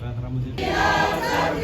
သရၣ်မုၣ်သ့ၣ်တဖၣ်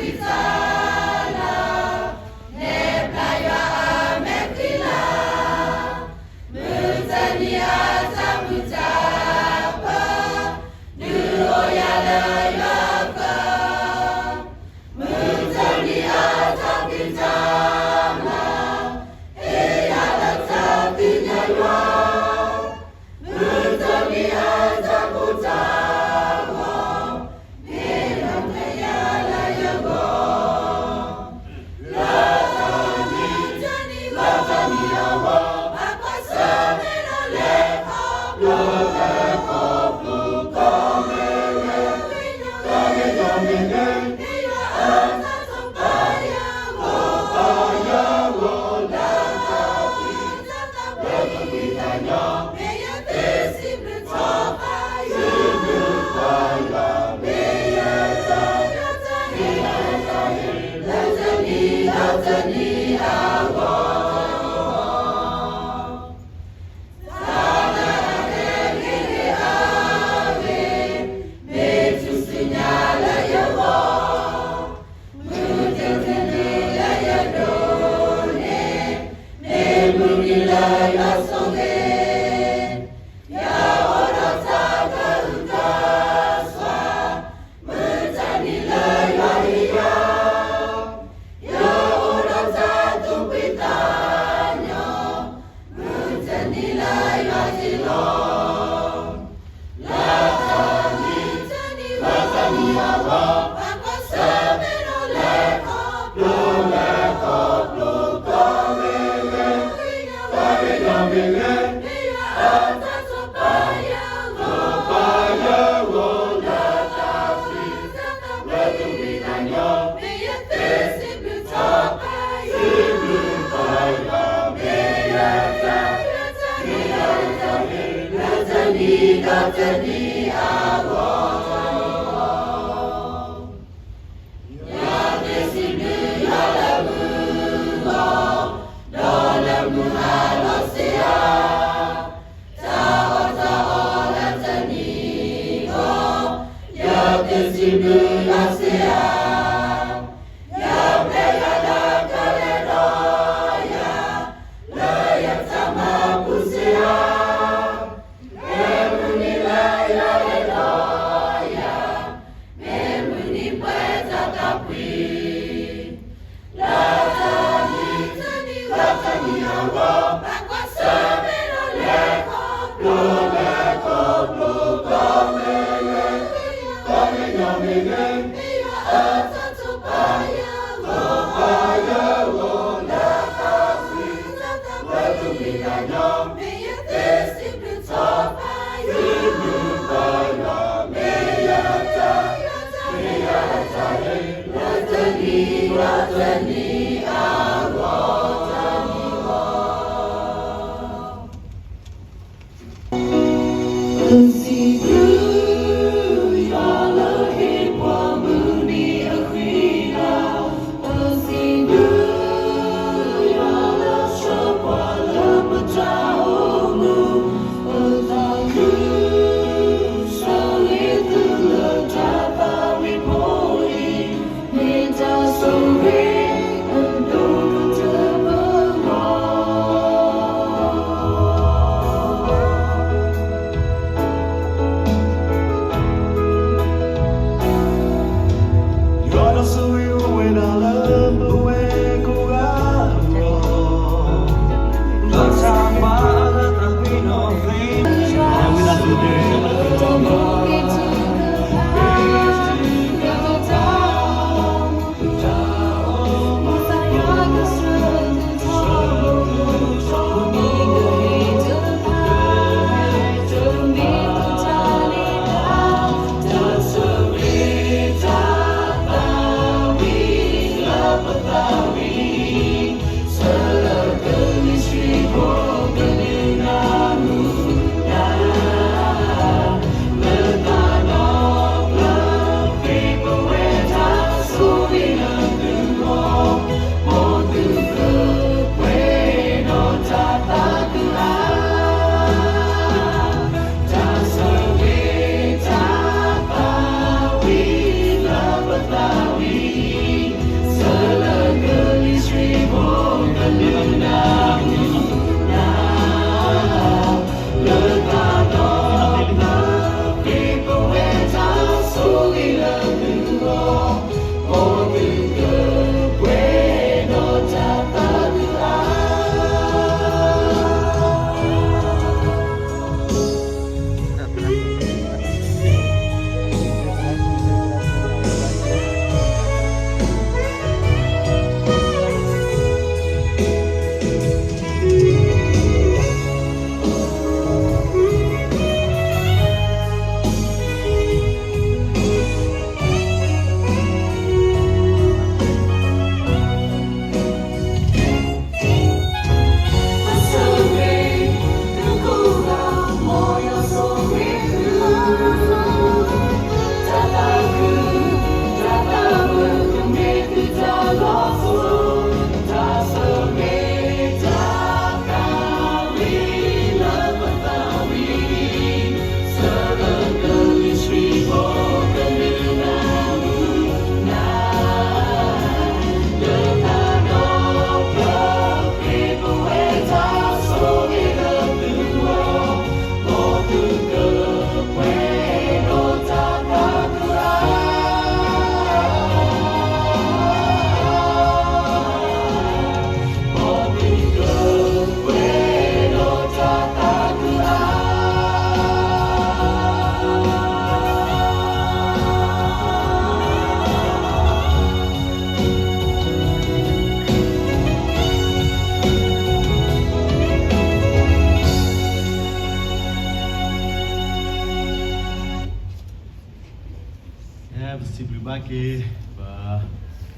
စံးဘျုးဘၣ်က့ၤ ပ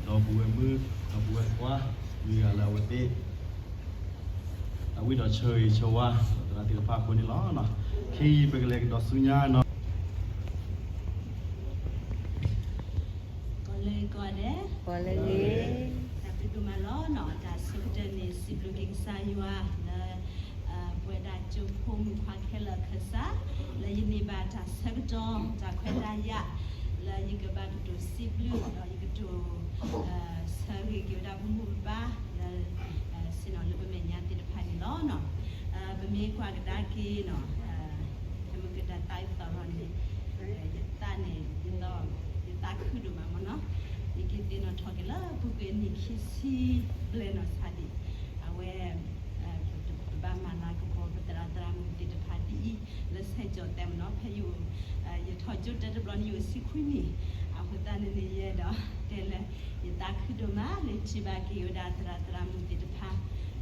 ဒီပုၢ်ဝဲၢ်မုၣ် ဒီပုၢ်ဝဲၢ်ခွါ မ့ၢ်ဂ့ၤလၢအဝဲသ့ၣ် အဝံၣ်ဒီးဆၢဂ့ၤဆၢဝါ ဒီးသရၣ်သ့ၣ်တဖၣ်အဃိန့ၣ်လီၤ. ခဲအံၤပကလဲၤကဒီးဆူညါနီၤ ကီးလၢကီးဒဲး ကီးလၢဂ့ၤ တၢ်ဘျုးဒိၣ်မးလီၤနီၤ. တၢ်ဆိကတၢၢ်န့ၣ် စံးဘျုးက့ၤကစၢ်ယွၤလၢ ပဝဲဒၣ်ကၠိဖိမုၣ်ခွါခဲလၢာ်အခၢၣ်စး လၢယန့ၢ်ဘၣ်တၢ်ဆၢကတီၢ် တၢ်ခွဲးတၢ်ယာ် လၢယကဘၣ်ကတိၤစံးဘျုး ဒီးယကတိၤ ဆၢဂ့ၤက့ၤဝဲဒၣ်ပမိၢ်ပပၢ်လၢ ဆ့ၣ်နီၤလၢပမဲာ်ညါသ့ၣ်တဖၣ်န့ၣ်လီၤ. ပမ့ၢ်ကွၢ်ကဒါက့ၤနီၤ ဟဲမုၢ်ကတၢၢ်သးအံၤသီၣ်ထီၣ်န့ၣ် ယသးန့ၣ် ယသးခုဒိၣ်မးမ့ၢ်နီၤ. ယကသ့ၣ်နီၣ်ထီၣ်က့ၤလၢ ပူၤကွံာ်အနံၣ်ခံဆံဘျဲၣ်နီၤဆါဒံး အဝဲ ပဘၣ်မၤလၤကပီၤပသရၣ်သရၣ်မုၣ်သ့ၣ်တဖၣ်ဒ်အံၤ လၢဆဲးကၠီၤသဲးမ့ၢ်နီၤ. ဖဲယအိၣ် ယထီၣ်ကၠိတၢတဘျီန့ၣ် ယအိၣ်ဆံခွံနံၣ် အဃိသတးန့ၣ်န့ၣ် ယအဲၣ်ဒိးတဲလၢ ယသးခုဒိၣ်မးလၢထံၣ်ဘၣ်က့ၤဝဲဒၣ်သရၣ်သရၣ်မုၣ်သ့ၣ်တဖၣ်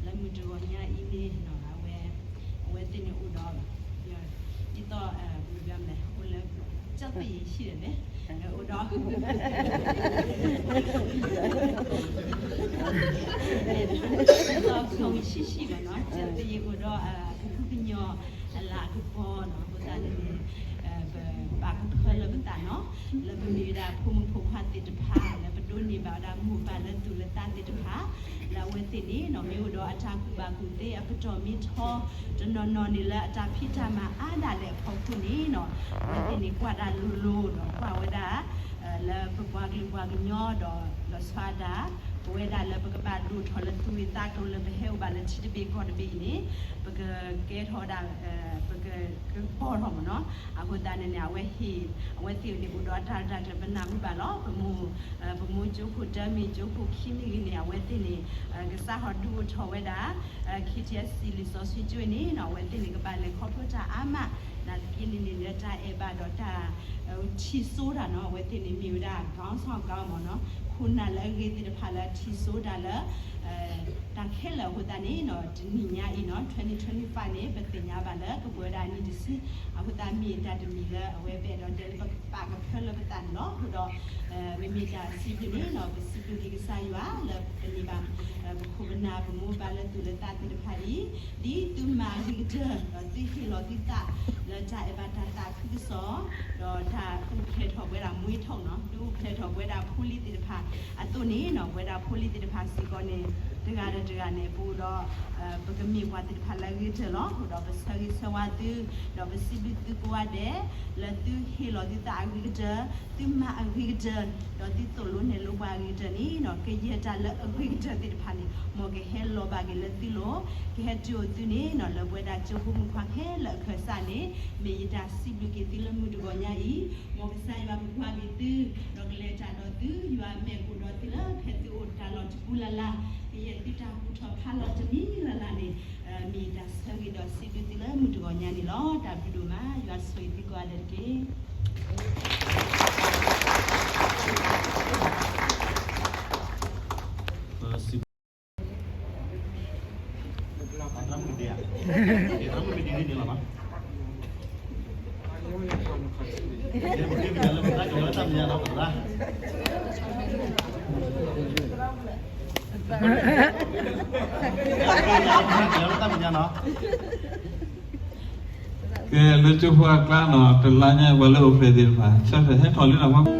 လၢမုၢ်တဂီၤညါအံၤန့ၣ် အဝဲ အဝဲသ့ၣ်န့ၣ်အိၣ်ဒီး ဒ်သိး ဘယ်လိုပြောမလဲ အိၣ်လၢ ကၠီသယံၤရှိတယ်လေ အိၣ်ဒီး ဒ်သိး ခွန်ရှိရှိပေါ့နော် ကၠီသယံၤအိၣ်ဒီး ကဖုကညီၤအလၤကပီၤနီၤ အဃိသတးန့ၣ် ပပာ်ကဖၢလၢပသးနီၤ လၢပမ့ၢ်ဝဲဒၣ်ဖိမုၣ်ဖိခွါသ့ၣ်တဖၣ် လၢပဒိးန့ၢ်ဘၣ်ဝဲဒၣ်မိၢ်ပၢ်လၢသူၣ်လၢသးသ့ၣ်တဖၣ် လၢအဝဲသ့ၣ်န့ၣ်နီၤ မ့ၢ်အိၣ်ဒီးအတၢ်ကူၣ်ဘၣ်ကူၣ်သ့အပတီၢ်မ့ၢ်ထီ တနီၤနီၤန့ၣ်လၢအတၢ်ဖံးတၢ်မၤအါဒၣ်လဲာ်အဖီခိၣ်န့ၣ်နီၤ အဝဲသ့ၣ်န့ၣ်ကွၢ်ဒၣ်လိၤလိၤဒီးကွၢ်ဝဲဒၣ် လၢပပှၤကလုာ်ပှၤကညီဒီး လီၤဆီဒၣ်တၢ် ပဝဲဒၣ်လၢပကဘၣ်ဒိၣ်ထီၣ်လၢသူၣ်ဂ့ၤသးကျိၤလၢပဟဲအိၣ်ဘၣ်လၢထံတဘ့ၣ်ကီၢ်တဘ့ၣ်အံၤန့ၣ် ပကကဲထီၣ်ဝဲဒၣ် ပကကပီၤထီၣ်မ့ၢ်နီၤ အဃိသတးန့ၣ်န့ၣ် အဝဲဟ့ၣ် အဝဲသ့ၣ်န့ၣ်အိၣ်ဒီးအတၢ်ရဲၣ်တၢ်ကျဲၤပနၢ်ဟူဘၣ်လီၤ ပမိၢ် ပမိၢ်ကၠိခိၣ်တၢမ့ၢ်ကၠိခိၣ်ခံမ့ၢ်ဂ့ၤန့ၣ် အဝဲသ့ၣ်န့ၣ် ကစၢ်ဟီၣ်ဒုးအိၣ်ထီၣ်ဝဲဒၣ် ခ့ထံအစံးလံာ်စီဆှံကၠိန့ၣ်နီၤ အဝဲသ့ၣ်န့ၣ်ကဘၣ်လဲၤခီဖျိတၢ်အါမး နာ်သက့န့ၣ်န့ၣ် လၢတၢ်အဲၣ်ဘၣ်ဒီးတၢ် ထံၣ်စိတၢ်နီၤ အဝဲသ့ၣ်န့ၣ်မ့ၢ်ဝဲဒၣ် ခေါင်းဆောင်ကောင်းမ့ၢ်နီၤ ခိၣ်နၢ်လၢအဂ့ၤသ့ၣ်တဖၣ်လၢအထံၣ်စိတၢ်လၢ တၢ်ခဲလၢာ်အဃိသတးန့ၣ်နီၤ တနံၤညါအံၤနီၤ twenty twenty-five န့ၣ် ပသ့ၣ်ညါဘၣ်လၢကပှဲၤဝဲဒၣ်အနံၣ်တဆံ အဃိသတးမ့ၢ်တၢ်တမံၤလၢအဝဲပအဲၣ်ဒိးတဲလၢပကပာ်ကဖၢလၢပသးန့ၣ်လီၤ. အဃိဒီး မ့မ့ၢ်တၢ်စံးဘျုးန့ၣ်နီၤ ပစံးဘျုးက့ၤကစၢ်ယွၤလၢပန့ၢ်ဘၣ် ပခိၣ်ပနၢ်ပမိၢ်ပၢ်လၢသူၣ်လၢသးသ့ၣ်တဖၣ်အံၤ ဒ်သုမၤအဂ့ၤကတၢၢ် ဒီးသုဟ့ၣ်လီၤသုသး လၢတၢ်အဲၣ်ဘၣ်တၢ်သးခုကစီၣ် ဒီးတၢ်အိၣ်ဖျဲၣ်ထီၣ်ပဝဲဒၣ်မှံထီၣ်နီၤ ဒုးအိၣ်ဖျဲၣ်ထီၣ်ပဝဲဒၣ်ဖိလံၤသ့ၣ်တဖၣ်အသိးန့ၣ်နီၤ ပဝဲဒၣ်ဖိလံၤသ့ၣ်တဖၣ်စ့ၢ်ကီးန့ၣ် တဂၤဒီးတဂၤန့ၣ် ပအိၣ်ဒီး ပကမ့ၢ်ပှၤသ့ၣ်တဖၣ်လၢအဂ့ၤကတၢၢ်လီၤ. အဃိဒီးပဆၢဂ့ၤဆၢဝါသု ဒီးပစံးဘျုးသုကိးဂၤဒဲး လၢသုဟ့ၣ်လီၤသုသးအဂ့ၤကတၢၢ် သုမၤအဂ့ၤကတၢၢ် ဒီးသုသိၣ်လိနဲၣ်လိပှၤအဂ့ၤကတၢၢ်န့ၣ်နီၤ ကယဲၢ်တၢ်လၢအဂ့ၤကတၢၢ်သ့ၣ်တဖၣ်န့ၣ် မ်ကဟဲလီၤဘၣ်က့ၤလၢသုလိၤ ကဟဲတုၤအိၣ်သုန့ၣ်နီၤ လၢပဝဲဒၣ်ကၠိဖိမုၣ်ခွါခဲလၢာ်အခၢၣ်စးန့ၣ် မ့ၢ်ယတၢ်စံးဘျုးက့ၤသုလၢမုၢ်တဂီၤညါအံၤ မ်ကစၢ်ယွၤကကွၢ်က့ၤသု ဒီးကလဲၤတၢ်ဒီးသု ယွၤမဲာ်ကအိၣ်ဒီးသုလၢဖဲသုအိၣ်တၢ်လီၢ်တပူၤလၢ်လၢ် ကယဲၢ်သုတၢ်ကူၣ်ထီၣ်ဖးလီၤတမံၤလၢ်လၢ်န့ၣ် မ့ၢ်ယတၢ်ဆၢဂ့ၤဒီးစံးဘျုးသုလၢမုၢ်တဂီၤညါန့ၣ်လီၤ. တၢ်ဘျုးဒိၣ်မး ယွၤဆိၣ်ဂ့ၤသုကိးဂၤဒဲးတက့ၢ်. ကဲ လၢကၠိဖိအကျါနီၤ တလါညါ ပှၤလၢအိၣ်ဖျဲၣ်သ့ၣ်တဖၣ် ဆၢထၢၣ်ဟဲထီၣ်လၢတၢ်ဖီ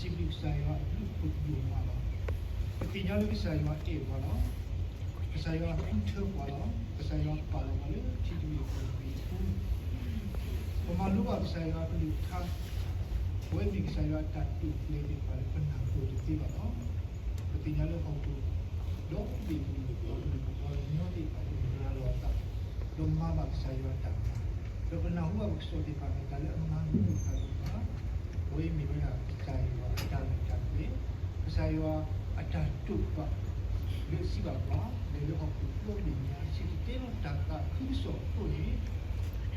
စံးဘျုးကစၢ်ယွၤအဘျုးအဖှိၣ်ဒိၣ်မးလီၤ. ပသ့ၣ်ညါလၢကစၢ်ယွၤအဲၣ်ပှၤလီၤ. ကစၢ်ယွၤဃုထၢပှၤလီၤ. ကစၢ်ယွၤပာ်လီၤပှၤလၢထံတဘ့ၣ်ကီၢ်တဘ့ၣ်အပူၤ, ပမၤလိဘၣ်ကစၢ်ယွၤအကလုၢ်ကထါ, အဝဲမ့ၢ်ကစၢ်ယွၤအတၢ်တိာ်ကျဲၤသ့ၣ်တဖၣ်လၢပနၢ်ပၢၢ်တသ့ဘၣ်လီၤ. ပသ့ၣ်ညါလၢဟီၣ်ခိၣ် ဒီဘ့ၣ်တဘ့ၣ် ပှၤကညီသ့ၣ်တဖၣ် ပမၤလီၤအသး ဒီးမၤဘၣ်ကစၢ်ယွၤအတၢ်မၤ, ဒီးပနၢ်ဟူဘၣ်ပကစီၣ်သ့ၣ်တဖၣ် တၢ်လၢအမၤမုာ်တဖၣ်သ့ၣ်တဖၣ်, အဝဲအံၤမ့ၢ်ဝဲဒၣ်ကစၢ်ယွၤအတၢ်လၢာ်တၢ်ကျဲၤ, ကစၢ်ယွၤအတၢ်တိာ်ပာ် လၢအစံးဘၣ်ပှၤ လဲၤလၢဟီၣ်ခိၣ်ဒီဘ့ၣ်ညါ စံၣ်တဲၤတဲလီၤတၢ်သးခုကစီၣ်အဃိန့ၣ်,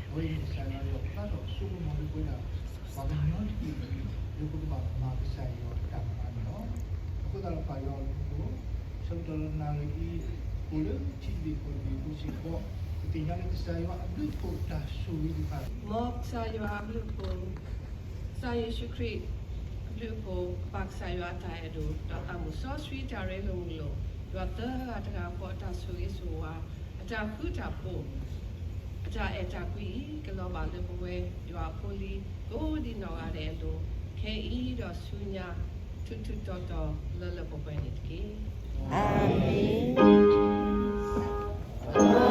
အဝဲအံၤမ့ၢ်ကစၢ်ယွၤလီၢ်ဖျါထီၣ်အစိကမီၤလၢပဝဲဒၣ် ပှၤကညီတကလုာ် လၢပကဘၣ်မၤကစၢ်ယွၤအတၢ်မၤန့ၣ်လီၤ. အဃိသတးဒီးပၢ်ယွၤအဘျုးအဖှိၣ်, ဆၢကတီၢ်လၢနၣ်ရံၣ်အံၤ အိၣ်လၢထံတဘ့ၣ်ကီၢ်တဘ့ၣ်အဃိစ့ၢ်ကီး, ပသ့ၣ်ညါလၢကစၢ်ယွၤအဘျုးအဖှိၣ်တၢ်ဆိၣ်ဂ့ၤသ့ၣ်တဖၣ်, မ်ကစၢ်ယွၤအဘျုးအဖှိၣ်, ကစၢ်ယ့ၣ်ၡူးခရံာ်အဘျုးအဖှိၣ်, ပၢ်ကစၢ်ယွၤအတၢ်အဲၣ်ဒိၣ်, ဒီးသးမုၣ်စီဆှံတၢ်ရ့လိာ်မုာ်လိာ်, ယွၤသၢဂၤတဂၤဃီအတၢ်ဆိၣ်ဂ့ၤဆိၣ်ဝါ, အတၢ်ဃူတၢ်ဖိး, အတၢ်အဲၣ်တၢ်ကွံအံၤ ကလီၤဘၣ်လၢပဝဲယွၤအဖိလံၤ ကိးဒံးနီၢ်ဂၤဒဲးအလိၤ, ခဲအံၤဒီးဆူညါ ထူးထူးတီၤတီၤလၢလၢပှဲၤပှဲၤန့ၣ်တက့ၢ်. အၤမ့ၣ်.